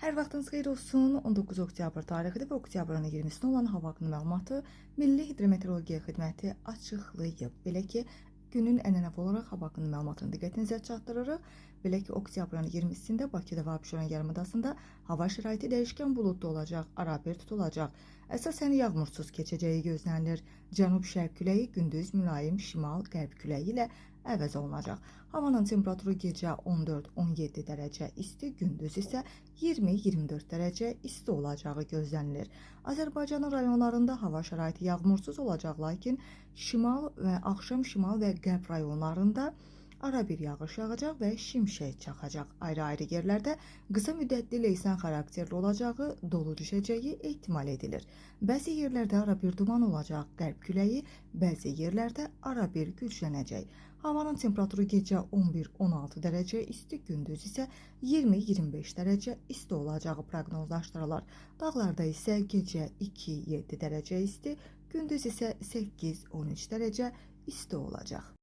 Hər vaxtınız xeyir olsun. 19 oktyabr tarixidir və oktyabrın 20-sində olan hava haqqında məlumatı Milli Hidrometeorologiya Xidməti açıqlayıb. Belə ki, günün ənənəvi olaraq hava haqqında məlumatını diqqətinizə çatdırırıq. Belə ki, oktyabrın 20-sində Bakıda və Abşeron yarımadasında hava şəraiti dəyişkən buludlu olacaq, arabir tutulacaq. Əsasən yağmursuz keçəcəyi gözlənilir. Cənub-şərq küləyi gündüz mülayim şimal-qərb küləyi ilə əvəz olunacaq. Havanın temperaturu gecə 14-17 dərəcə isti, gündüz isə 20-24 dərəcə isti olacağı gözlənilir. Azərbaycanın rayonlarında hava şəraiti yağmursuz olacaq, lakin şimal və axşam şimal və qərb rayonlarında arabir yağış yağacaq və şimşək çaxacaq. Ayrı-ayrı yerlərdə qısa müddətli leysan xarakterli olacağı, dolu düşəcəyi ehtimal edilir. Bəzi yerlərdə arabir duman olacaq, qərb küləyi bəzi yerlərdə arabir güclənəcək. Havanın temperaturu gecə 11-16 dərəcə isti, gündüz isə 20-25 dərəcə isti olacağı proqnozlaşdırılır. Dağlarda isə gecə 2-7 dərəcə isti, gündüz isə 8-13 dərəcə isti olacaq.